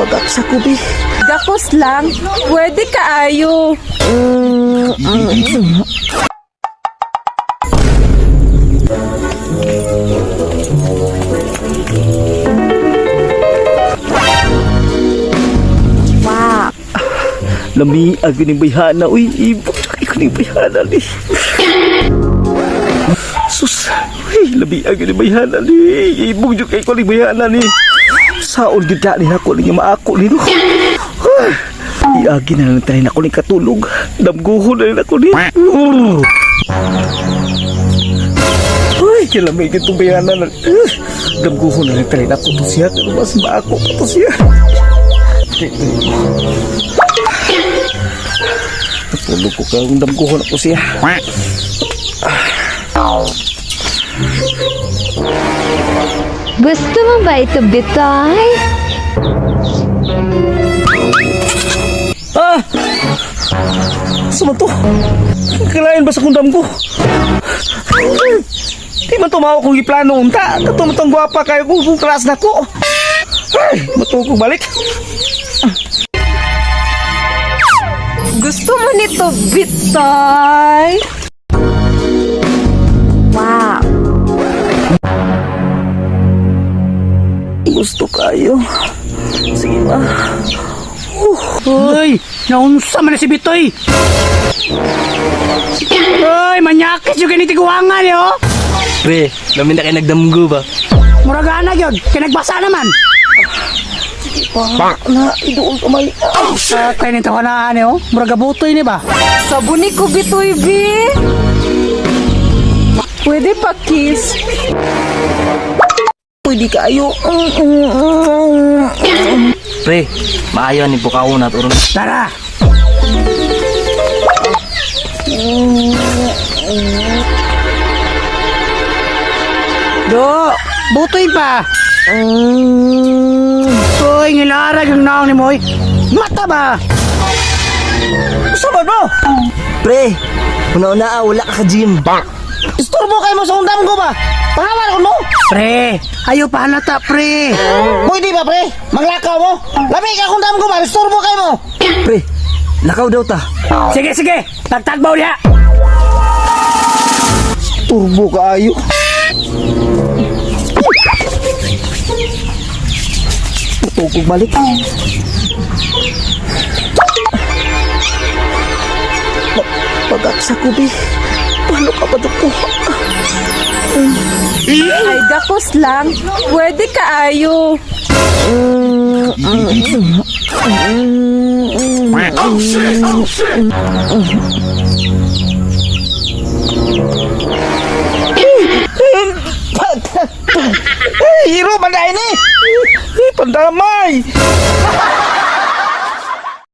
Pagaksa ko, bi. Gakos lang, pwede kaayo. Lami ag ni bayhana uy, ibok kay ko ni bayhana ni. Sus, uy, lami ag ni bayhana ni. Ibok jud kay ko ni bayhana ni. Saon gyud ni ako ni maako ni no. Ay, iagi na lang tayo nako ni katulog. Damguhon na rin ako ni. Uy, kilami gyud tong bayhana na. Damguhon na lang tayo nako to siya. Pero mas maako pa to siya. Natulog ko kang damguhon ako siya. Gusto mo ba ito, Bitoy? Ah! Saan man to? Kailangan ba sa kundam ko? Di man tumawa kong iplano unta. Kato mo tong gwapa kayo kung class na ko. Ay, matuog kong balik. Gusto mo nito, Bitoy? Wow. Gusto kayo. Sige ma. Uy, naunsa man na si Bitoy. Uy, manyakis yung ganitiguangan eh, oh. Pre, lami na kayo nagdamgo ba? Murag ana yun, kinagbasa naman. Pa, na, iduol kamay. Ah, kaya nito ka na ano, oh. Murag abutoy ni ba? Sabuni ko, Bitoy, bi. Pwede pa kiss. Pwede kayo. Pre, maayo ni bukaw na turun. Tara! Do, butoy pa. Uy, ngilarag yung naong ni Moy. Mata ba? Saan man mo? Pre, una-una ah, wala ka ka-gym. Istorbo kayo mo sa kundam ko ba? Pangawan ko mo? Pre, ayo pa halata, pre. Pwede ba pre? Maglakaw mo? Lami ka kundam ko ba? Istorbo kayo mo? Pre, lakaw daw ta. Sige, sige. Tagtagbaw diha. Turbo kaayo. Tutugog balik. Pagaksa ko, bi. Paano ka pa ko? Ay, gakos lang, pwede kaayo. Ay, hero, manday ni! Ay, pandamay!